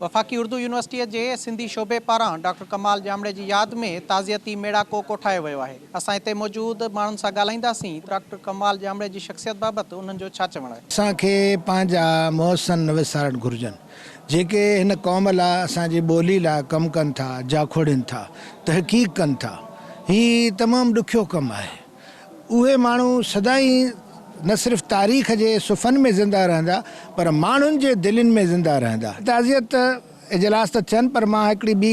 وفاقي اردو يونيورسٽيء جي سنڌي شعبي پاران ڊاڪٽر ڪمال ڄامڙي جي ياد ۾ تعزيتي ميڙاڪو ڪوٺايو ويو آهي. اسان هتي موجود ماڻهن سان ڳالهائينداسين ڊاڪٽر ڪمال ڄامڙي جي شخصيت بابت انهن جو ڇا چوڻ آهي. اسان کي پنهنجا محسن نه وسارڻ گهرجن، جيڪي هن قوم لاء اسان جي ٻولي لاء ڪم ڪن ٿا، جاکوڙين ٿا، تحقيق ڪن ٿا. هي تمام ڏکيو ڪم آهي. اهي ماڻهو سدائين نه صرف تاريخ جي صفحن ۾ زنده رهندا پر ماڻهن جي دلين ۾ زنده رهندا. تعزيت اجلاس ته ٿين پر مان هڪڙي ٻي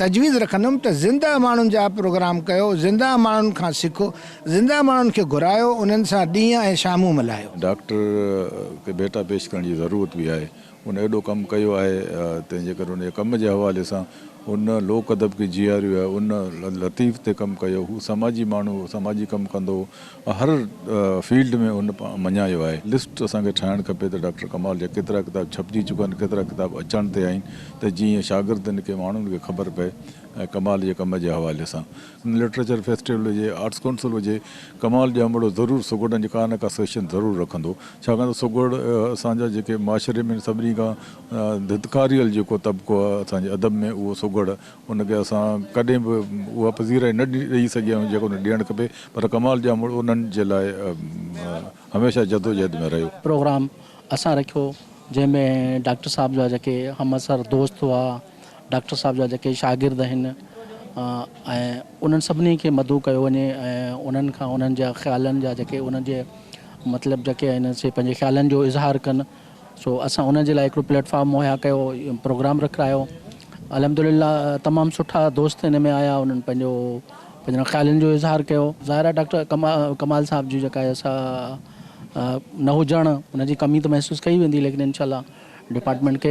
تجويز رکندم ته زنده ماڻهن جا پروگرام ڪيو، زنده ماڻهن کان سکو، زنده ماڻهن کي گهرايو، انهن سان ڏينهن ۽ شامون ملهايو. ڊاڪٽر کي ڀيٽا پيش ڪرڻ جي ضرورت به آهي. هن ايڏو ڪم ڪيو آهي، تنهن جي ڪري هن جي ڪم جي حوالي سان هن لوڪ ادب کي جيئاريو آهي، هن لطيف تي ڪم ڪيو، هو سماجي ماڻهو هو، سماجي ڪم ڪندو هو، هر فيلڊ ۾ هن مڃايو آهي. لسٽ اسان کي ٺاهڻ کپي ته ڊاڪٽر ڪمال جا ڪيترا ڪتاب ڇپجي چڪا آهن، ڪيترا ڪتاب اچڻ تي آهن ته جيئن شاگردن کي ماڻهن کي خبر پئي ڪمال جي ڪم جي حوالي سان. لٽريچر فيسٽيول هجي، آرٽس ڪائونسل هجي، ڪمال ڄامڙو ضرور سگهڙن جي ڪا نه ڪا سيشن ضرور رکندو. ڇاڪاڻ ته سگهڙ اسان جا جيڪي معاشري ۾ سڀني کان ڌتڪاريل جيڪو طبقو آهي اسان جي ادب ۾ اهو سگهڙ ان کي اسان ڪڏهن به اها پذيرائي نه ڏئي سگهيا آهيون جيڪا ان کي ڏيڻ کپي پر ڪمال ڄامڙو انهن جي لاء هميشه جدوجهد ۾ رهيو. پروگرام اسان رکيو جنهن ۾ ڊاڪٽر صاحب جا جيڪي همعصر دوست هئا ڊاڪٽر صاحب جا جيڪي شاگرد آهن ۽ انهن سڀني کي مدعو ڪيو وڃي ۽ انهن کان انهن جا خيالن جا جيڪي انهن جي مطلب جيڪي آهن سي پنهنجي خيالن جو اظهار ڪن سو اسان انهن جي لاء هڪڙو پليٽ فارم مهيا ڪيو پروگرام رکرايو الحمد لله تمام سٺا دوست ان ۾ آيا انهن پنهنجو پنهنجن خيالن جو اظهار ڪيو ظاهر آهي ڊاڪٽر ڪمال صاحب جي جيڪا آهي سا نه هجڻ ان جي ڪمي ته محسوس ڪئي ويندي ليڪن انشاء الله ڊپارٽمينٽ کي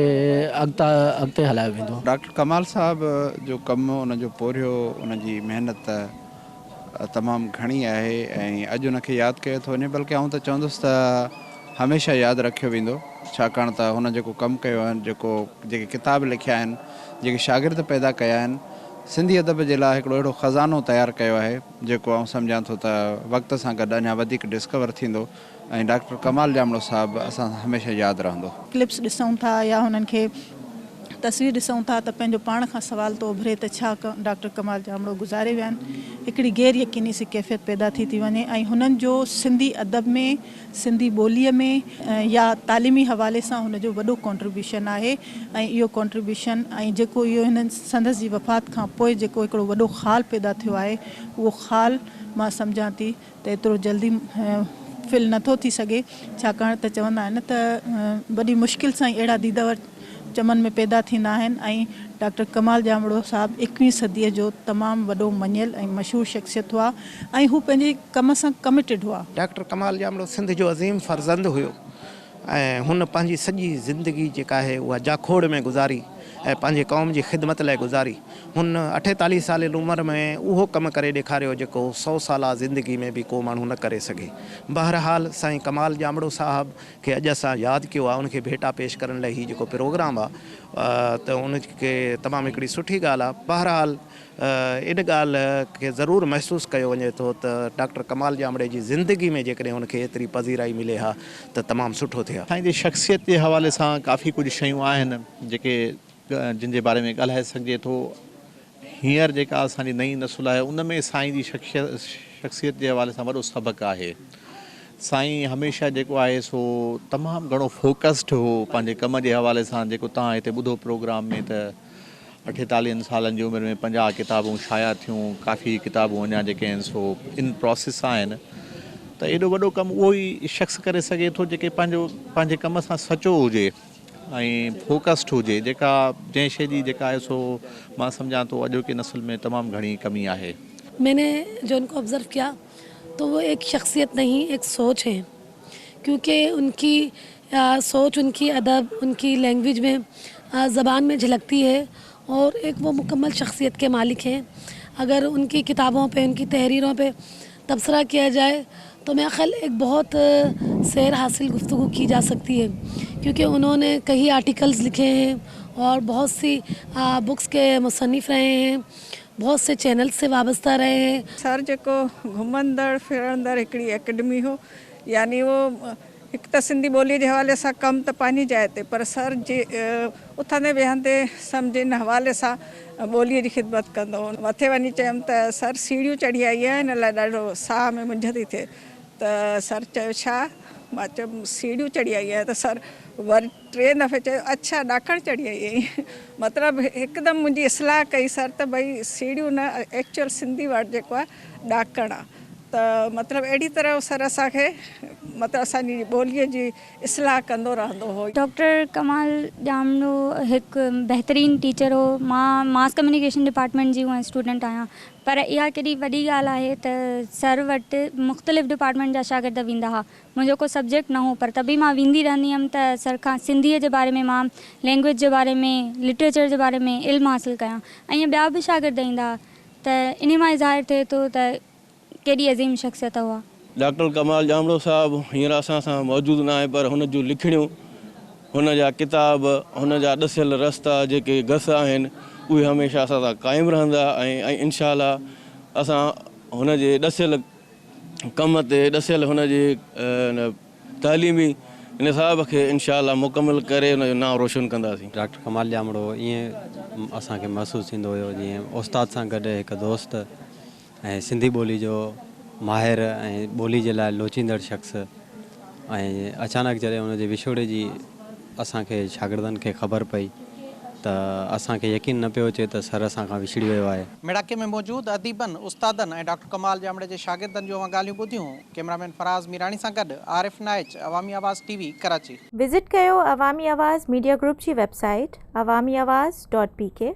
اڳتا اڳتي هلايو ويندو. ڊاڪٽر ڪمال صاحب جو ڪم، ان جو پورهيو، ان جي محنت تمام گهڻي آهي ۽ اڄ ان کي ياد ڪيو ٿو وڃي بلڪه آئون ته چوندس ته هميشه ياد رکيو ويندو ڇاڪاڻ ته هن جيڪو ڪم ڪيو آهي جيڪو جيڪي ڪتاب لکيا آهن جيڪي شاگرد پيدا ڪيا آهن سنڌي ادب جي لاء هڪڙو اهڙو خزانو تيار ڪيو آهي جيڪو آئون سمجهان ٿو ته وقت سان گڏ اڃا وڌيڪ ڊسڪور ٿيندو ۽ ڊاڪٽر ڪمال ڄامڙو صاحب اسان سان هميشه ياد رهندو. ڪلپس ڏسون ٿا يا هنن کي تصوير ڏسون ٿا ته پنهنجو پاڻ کان سوال ٿو اڀري ته ڇا ڊاڪٽر ڪمال ڄامڙو گذاري ويا آهن؟ هڪڙي غير يقيني سي ڪيفيت پيدا ٿي ٿي وڃي ۽ هنن جو سنڌي ادب ۾ سنڌي ٻوليء ۾ يا تعليمي حوالي سان هن جو وڏو ڪنٽريبيوشن آهي ۽ اهو ڪنٽريبيوشن ۽ جيڪو اهو هنن سندس جي وفات کان پوء جيڪو هڪڙو وڏو خال پيدا ٿيو آهي اهو خال مان سمجهان ٿي ته ايترو جلدي فل نه ٿو ٿي سگهي ڇاڪاڻ ته چوندا آهن ته وڏي مشڪل سان ئي اهڙا ديدور چمن ۾ پيدا ٿيندا آهن ۽ ڊاڪٽر ڪمال ڄامڙو صاحب ايڪويهين صديء جو تمام وڏو مڃيل ۽ مشهور شخصيت هئا ۽ هو پنهنجي ڪم سان ڪميٽيڊ هئا. ڊاڪٽر ڪمال ڄامڙو سنڌ جو عظيم فرزند هيو ۽ هن پنهنجي سڄي زندگي جيڪا آهي اها جاکوڙ ۾ گذاري ۽ پنهنجي قوم جي خدمت لاء گذاري. هن اٺيتاليهه سالين عمر ۾ اهو ڪم ڪري ڏيکاريو جيڪو سئو سالا زندگي ۾ به ڪو ماڻهو نه ڪري سگهي. بهرحال سائين ڪمال ڄامڙو صاحب کي اڄ اسان ياد ڪيو آهي ان کي ڀيٽا پيش ڪرڻ لاء هي جيڪو پروگرام آهي ته ان کي تمام هڪڙي سٺي ڳالهه آهي. بهرحال ان ڳالهه کي ضرور محسوس ڪيو وڃي ٿو ته ڊاڪٽر ڪمال ڄامڙي جي زندگي ۾ جيڪڏهن هن کي ايتري پذيرائي ملي ها ته تمام سٺو ٿئي ها. سائين جي شخصيت جي حوالي سان ڪافي ڪجهه شيون آهن جيڪي جن جي باري ۾ ڳالهائي سگهجي ٿو. هينئر جيڪا اسان جي نئين نسل آهي ان ۾ سائين جي شخصيت جي حوالي سان وڏو سبق آهي. سائين هميشه جيڪو آهي سو تمام گهڻو فوڪسڊ هو پنهنجي ڪم جي حوالي سان جيڪو توهان هتي ٻڌو پروگرام ۾ ته اٺيتاليهن سالن جي عمر ۾ پنجاهه ڪتابون شايع ٿيون، ڪافي ڪتابون اڃا جيڪي آهن سو ان پراسيس آهن ته ايڏو وڏو ڪم اهو ئي شخص ڪري سگهي ٿو جيڪي پنهنجو پنهنجي ڪم سان سچو هجي ۽ فوڪسڊ هجي جيڪا جنهن شيء جي جيڪا آهي سو مان سمجهان ٿو اڄوڪي نسل ۾ تمام گهڻي ڪمي آهي. مين ني جو ان ڪو آبزرو ڪيا تو وو ايڪ شخصيت نهين ايڪ سوچ هي ڪيونڪه ان ڪي سوچ ان ڪي ادب ان ڪي لينگويج ۾ زبان ۾ جهلڪتي هي اور ايڪ وو مڪمل شخصيت ڪي مالڪ هين اگر ان ڪي ڪتابون پي ان ڪي تحريرون پي تبصره ڪيا جائي تو ميرا خيال ايڪ بهت سير حاصل گفتگو ڪي جا سڪتي هي ڪيونڪه انهون ني ڪئي آرٽيڪلز لکي هين اور بهت سي بڪس ڪي مصنف رهي هين بهت سي چينلز سي وابسته رهي هين. سر جيڪو گهمندڙ ڦرندڙ هڪڙي ايڪڊمي هو يعني اهو. هڪ ته سنڌي ٻوليء جي حوالي سان ڪم ته پنهنجي جاء تي پر سر جي اٿندي ويهندي سمجهه ان حوالي سان ٻوليء جي خدمت ڪندو هو. مٿي وڃي چيم ته سر سيڙهيون چڙهي آئي آهيان ان لاء ڏاڍو ساهه ۾ منجهه ٿي ٿئي ته سر چيو ڇا؟ مان چيم سيڙهيون چڙهي آئي آهيان ته سر وري ٽئين دفعي چيو اڇا ڏاڪڻ چڙهي آئي آهين مطلب هڪدم منهنجي اصلاح ڪئي سر ته ڀئي سيڙهيون نه ايڪچوئل سنڌي ورڊ جيڪو آهي ڏاڪڻ آهي ته مطلب اهڙي طرح سر اسان کي مطلب اسان جي ٻوليء جي اصلاح ڪندو رهندو هو. ڊاڪٽر ڪمال ڄامڙو هڪ بهترين ٽيچر هو. مان ماس ڪميونيڪيشن ڊپارٽمينٽ جي هونئن اسٽوڊنٽ آهيان پر اها ڪيڏي وڏي ڳالهه آهي ته سر وٽ مختلف ڊپارٽمينٽ جا شاگرد ويندا ها. منهنجو ڪو سبجيڪٽ نه هو پر ته به مان ويندي رهندي هيم ته سر کان سنڌيء جي باري ۾ مان لينگويج جي باري ۾ لٽريچر جي باري ۾ علم حاصل ڪيان ۽ ائين ٻيا به شاگرد ايندا ها ته انهي مان ظاهر ٿئي ٿو ته ڪيڏي عظيم شخصيت هئا. ڊاڪٽر ڪمال ڄامڙو صاحب هينئر اسان سان موجود ناهي پر هن جون لکڻيون، هن جا ڪتاب، هن جا ڏسيل رستا جيڪي گس آهن اهي هميشه اسان سان قائم رهندا ۽ انشاء الله اسان هن جي ڏسيل ڪم تي ڏسيل هن جي تعليمي نصاب کي انشاء الله مڪمل ڪري ان جو نانء روشن ڪنداسين. ڊاڪٽر ڪمال ڄامڙو ائين اسان کي محسوس ٿيندو هيو جيئن استاد سان گڏ هڪ دوست ۽ سنڌي ٻولي جو ماهر ۽ ٻولي جي لاء لوچيندڙ شخص ۽ اچانڪ جڏهن ان جي وڇوڙي جي اسان کي شاگردن کي خبر پئي ته اسان کي يقين نه پيو اچي ته سر اسان کان وڇڙي ويو آهي. ميڙاڪي ۾ موجود اديبن، استادن ۽ ڊاڪٽر ڪمال ڄامڙي جي شاگردن جون اوهان ڳالهيون ٻڌيون. ڪئميرا مين فراز ميراڻي سان گڏ Arif Naich, Awami Awaz T V, Karachi. Visit ڪيو عوامي آواز ميڊيا گروپ جي website Awami Awaz dot P K.